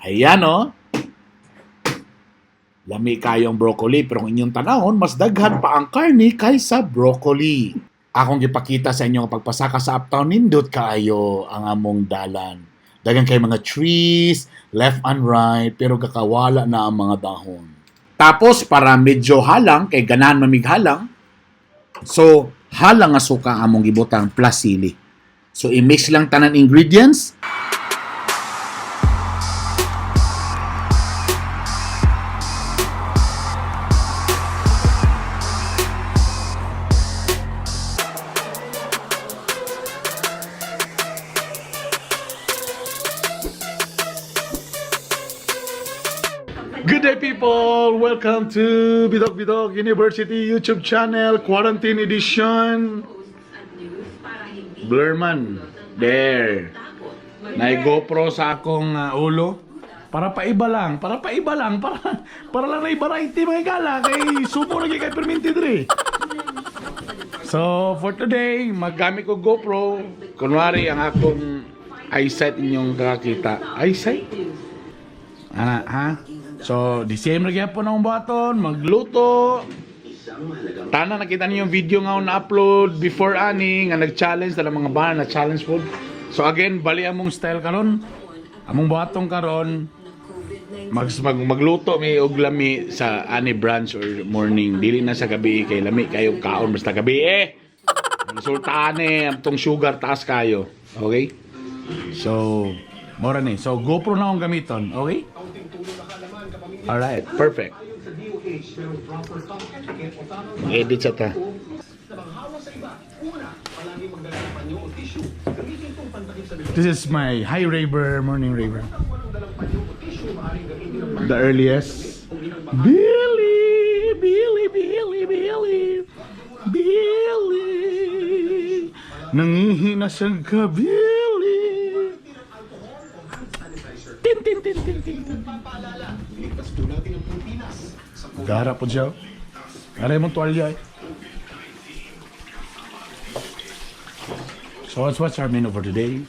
Ayan oh. Lami kayong broccoli pero kung inyong tanahon, mas daghan pa ang karne kaysa broccoli. Akong gipakita sa inyo ang pagpasaka sa Uptown, nindot kaayo ang among dalan. Daghan kay mga trees, left and right, pero kakawala na ang mga dahon. Tapos para medyo halang kay ganahan mamighalang, so halang nga suka ang among gibutang plus sili. So i-mix lang tanan ingredients. Good day, people! Welcome to Bidok Bidok University YouTube channel, Quarantine Edition. Blurman, there. Nay GoPro sa akong ulo. Para paiba lang, para paiba lang, para lang na variety mga gala kay sumo lagi kay perminti diri. So, for today, maggamit ko GoPro. Kunwari ang akong eyesight inyong kakita. Eyesight? Ana, ha? So, the same ra gyapon akong buhaton, magluto. Tana nakita niyo yung video nga akong na-upload before ani nga nag-challenge tala mga bana na challenge food. So again, bali among style karon. Among buhaton karon magluto mi og lami sa ani brunch or morning. Dili na sa gabi kay lami kayo kaon basta gabi eh. Resulta ani ang tong sugar taas kayo. Okay? So, mora ni. So GoPro na akong gamiton, okay? Alright, perfect. Mag-edit sa ta. This is my high raver, morning raver. The earliest. Billy, Billy, Billy, Billy, Billy. Nangihina siya ka, Billy. Tin, tin, tin, tin, tin, tin. Gara po siya. Aray mong tuwalya eh. So what's our menu for today?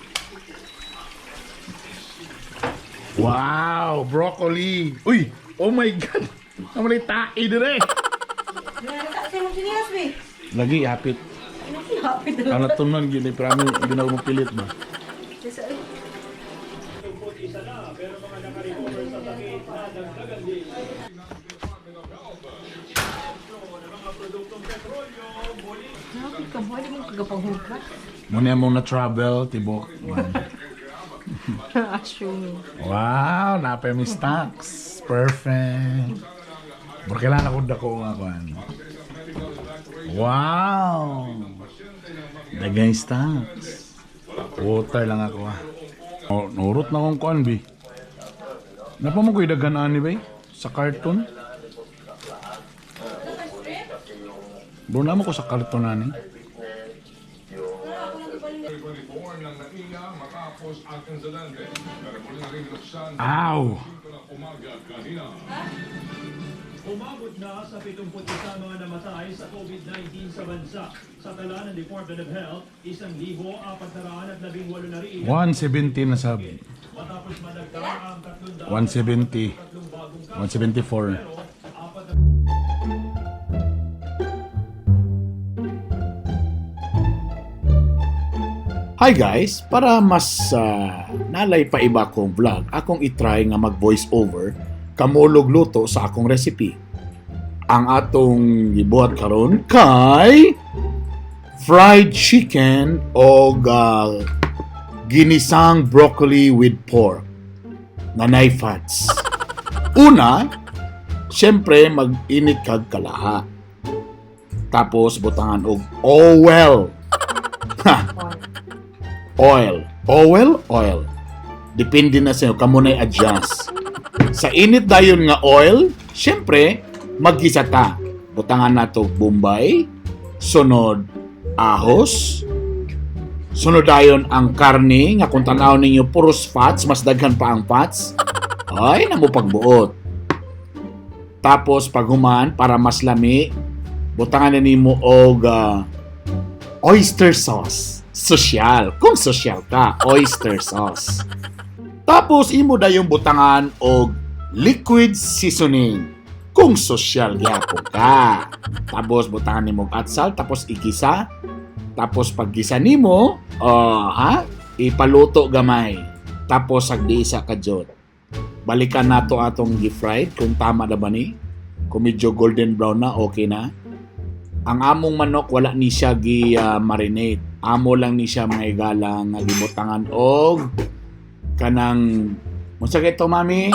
Wow, broccoli. Uy, oh my God. Ang mali tae dire. Lagi hapit. Ang natunan gini pero ami ginawa mo pilit ba? Hapit ka ba? Di mo kagapanghugas? Muna mo na travel tibok. Assuming. Wow, napay mi stocks. Perfect. Pero kailangan ako dako nga kuan. Wow. Dagay stocks. Water lang ako ah. Oh, nurot na akong kuan bi. Napa mo ko'y daghan ani bay? Sa carton? Bro, na mo ko sa karton ani. Ow! Umabot na sa 71 mga namatay sa COVID-19 sa bansa. Sa tala ng Department of Health, 1,418 na rin 170 na sab. matapos madagdag ang 170. 303 bagong 174. apat Hi guys, para mas nalay pa iba kong vlog, akong itry nga mag voice over kamulog luto sa akong recipe. Ang atong gibuhat karon kay fried chicken o ginisang broccoli with pork nga nay fats. Una, siyempre mag-init kag kalaha. Tapos butangan og oil. Ha, oil. Oil, oil. Depende na sa'yo, kamo na'y adjust. Sa init dayon nga oil, syempre, maggisa ta. Butangan na to Bombay, sunod ahos, sunod dayon ang karne, nga kung tanaw ninyo puros fats, mas daghan pa ang fats, ay, namo pagbuot. Tapos, paghuman, para mas lami, butangan na nimo og oyster sauce. Sosyal. Kung sosyal ka, oyster sauce. Tapos imo dayong butangan og liquid seasoning kung sosyal gyapon ka. Tapos butangan nimo og atsal, tapos igisa. Tapos paggisa nimo, oh, ha? Ipaluto gamay. Tapos sagdi isa ka jot. Balikan nato atong gi-fried kung tama na ba ni. Kung medyo golden brown na, okay na. Ang among manok, wala ni siya gi marinate. Amo lang ni siya, mga igala, nga gibutangan og kanang, unsa kay to, mami?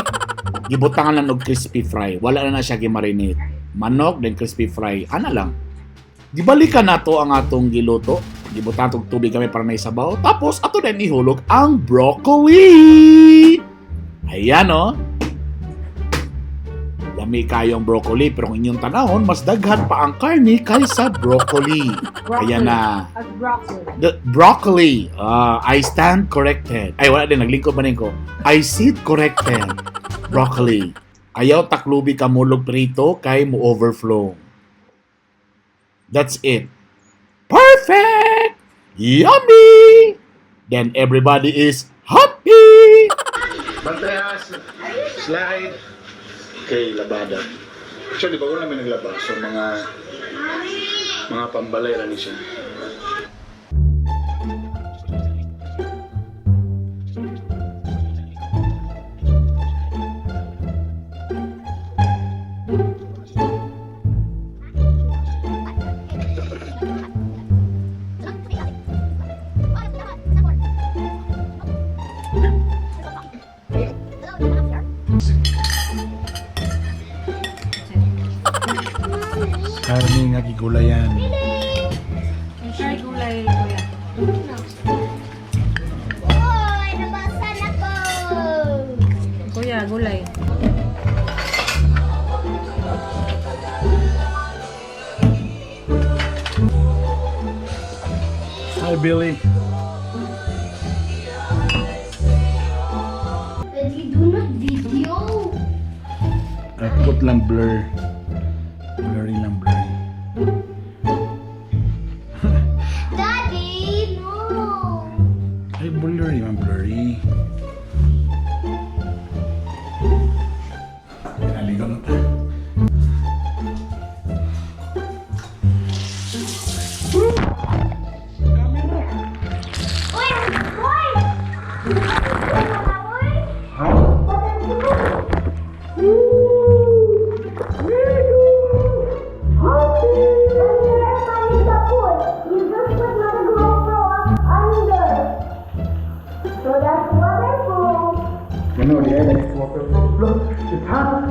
Gibutangan lang og crispy fry. Wala na na siya gi-marinate. Manok then crispy fry. Ana lang. Gibalikan nato ang atong giluto. Gibutangan og tubig kami para na isabaw. Tapos ato din ihulog ang broccoli. Ayan oh. Lami kayong broccoli, pero kung inyong tanahon, mas daghan pa ang karne kaysa broccoli. Ayan na. At broccoli. The broccoli. Ah, I stand corrected. Ay, wala din. Naglingkod ba ko? I sit corrected. Broccoli. Ayaw taklubi kamulog prito kay mo overflow. That's it. Perfect! Yummy! Then everybody is happy! Bantay ha, slide. Okay, labada. Actually, bago namin naglaba. So, mga pambalay ra ni siya. Karne nga gigulayan. Try gulay, kuya. Uy, nabasa na ko! Kuya, gulay. Hi, Billy. But you do not video. I put lang blur. Blurry lang, blurry. Daddy, no! Ay, blurry man, blurry. Naligo na ta. Uy! Uy! You just put my GoPro under. So that's wonderful. You know, the air is waterproof. Look, it's hot.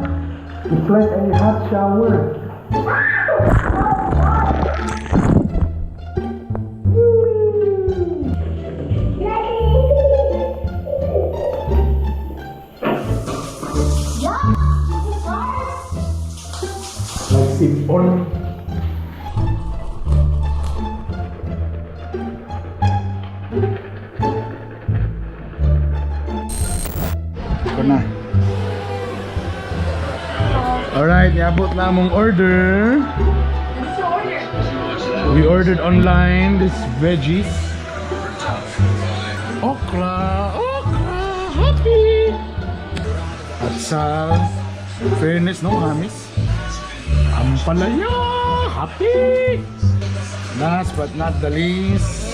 It's like a hot shower. Yeah, this is hard. Like sipon. Ito na. Alright, niabot na among order. We ordered online this veggies. Okra, okra, happy. At sa fairness, no, hamis. Ampalaya, happy. Last but not the least,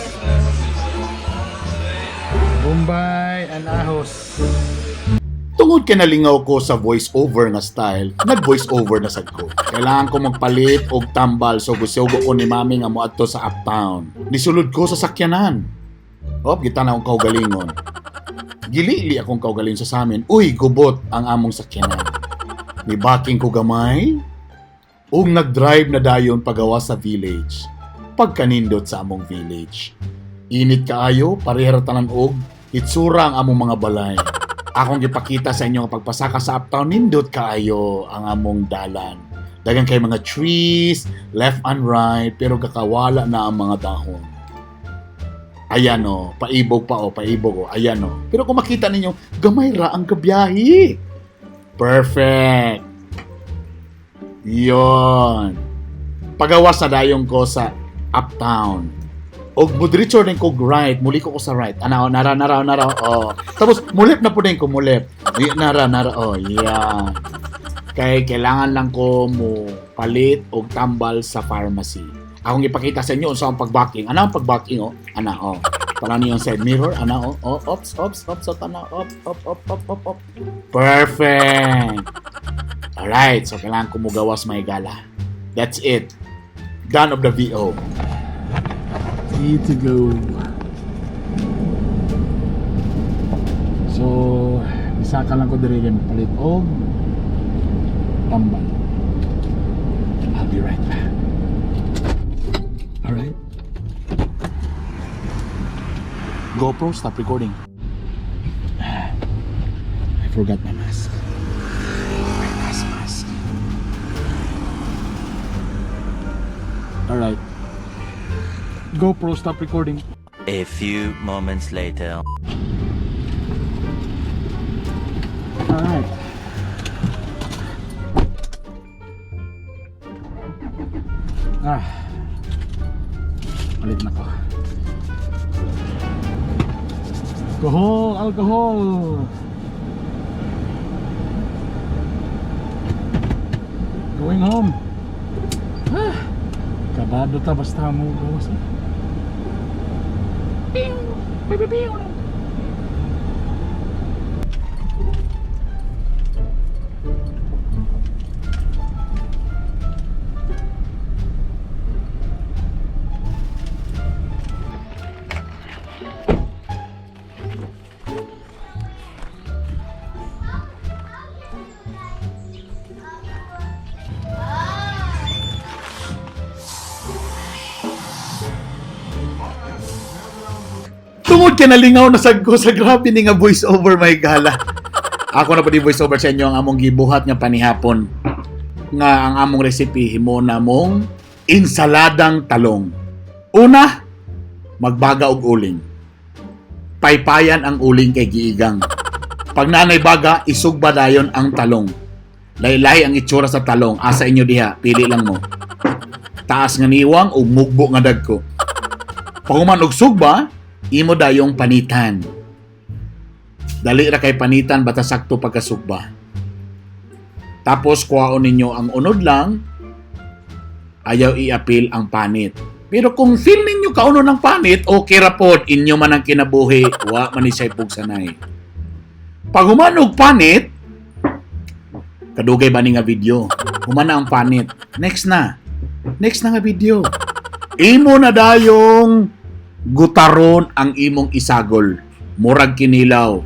Bombay and Ahos. Tungod kay nalingaw ko sa voice over nga style, nag voice over na sad ko. Kailangan ko magpalit og tambal, so gusugo ko ni mami nga moadto sa uptown. Nisulod ko sa sakyanan. Op, gita na akong kaugalingon. Gilili akong kaugalingon sa samin. Uy, gubot ang among sakyanan. Nibaking ko gamay. Ug nag-drive na dayon pagawa sa village. Pagkanindot sa among village. Init kaayo, parehara tanan og itsura ang among mga balay. Akong gipakita sa inyo ang pagpasaka sa uptown, nindot kaayo ang among dalan. Dagan kay mga trees, left and right, pero kakawala na ang mga dahon. Ayan o, paibog pa o, paibog o, ayan o. Pero kung makita ninyo, gamay ra ang gabiyahe. Perfect. Yon. Pagawas na dayong ko sa uptown. Og mudiretso din ko right, muli ko sa right. Ana, oh, nara nara nara. Oh. Tapos mulip na po din ko mulip. Nara nara oh, yeah. Kay kailangan lang ko mo palit og tambal sa pharmacy. Akong ipakita sa inyo unsa ang pag-backing. Ano ang pag-backing oh? Ana oh. Para niyo ang side mirror. Ana oh. Oh, ops, ops, ops, oh, ana, op, op, op, op, op, op. Perfect. Alright, so kailangan ko mugawas may gala. That's it. Done of the VO. Need to go. So, isaka lang ko diri kay palit og tambal. I'll be right back. Alright. GoPro, stop recording. I forgot my mask. My mask, mask. Alright. GoPro, stop recording. A few moments later. Alright. Ah. Palit na ko. Alcohol, alcohol. Going home. Ah. Kabado ta basta mo gawas. Eh. Ping! Ping, ping, ping. Tungod kay nalingaw na sad ko sa grabe ni nga voice over, my gala. Ako na pa di voice over sa inyo ang among gibuhat nga panihapon nga ang among recipe himo na mong insaladang talong. Una, magbaga og uling. Paypayan ang uling kay giigang. Pag nanay baga, isugba dayon ang talong. Laylay ang itsura sa talong. Asa inyo diha, pili lang mo. Taas nga niwang ug mugbo nga dagko. Pag og sugba, imo dayong panitan. Dali ra kay panitan bata sakto pagkasugba. Tapos kuhaon ninyo ang unod lang, ayaw iapil ang panit. Pero kung feel ninyo kauno ng panit, okay ra pod, inyo man ang kinabuhi, wa man ni siya pugsanay. Pag human og panit, kadugay ba ni nga video? Human na ang panit. Next na. Next na nga video. Imo na dayong gutaron ang imong isagol. Murag kinilaw.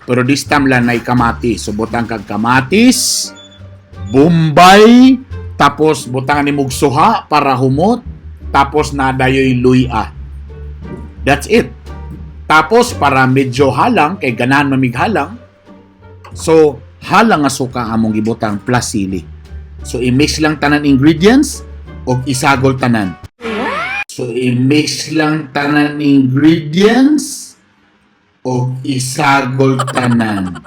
Pero this time lang nay kamatis. So butang kag kamatis, bombay, tapos butangan ni suha para humot, tapos nadayoy luya. That's it. Tapos para medyo halang, kay ganahan mamighalang, so halang nga suka among gibutang plus sili. So i-mix lang tanan ingredients og isagol tanan. So i-mix lang tanan ingredients og isagol tanan.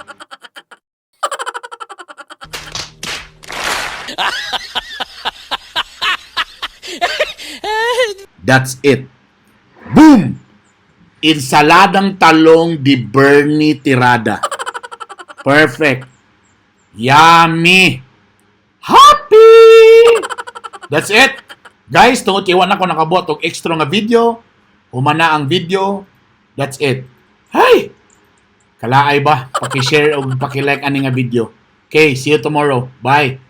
That's it. Boom! Insaladang talong di Bernie Tirada. Perfect. Yummy. Happy! That's it. Guys, tungod kay wala ko nakabuhat og extra nga video, humana ang video. That's it. Hey! Kalaay ba? Paki-share o paki-like ani nga video. Okay, see you tomorrow. Bye.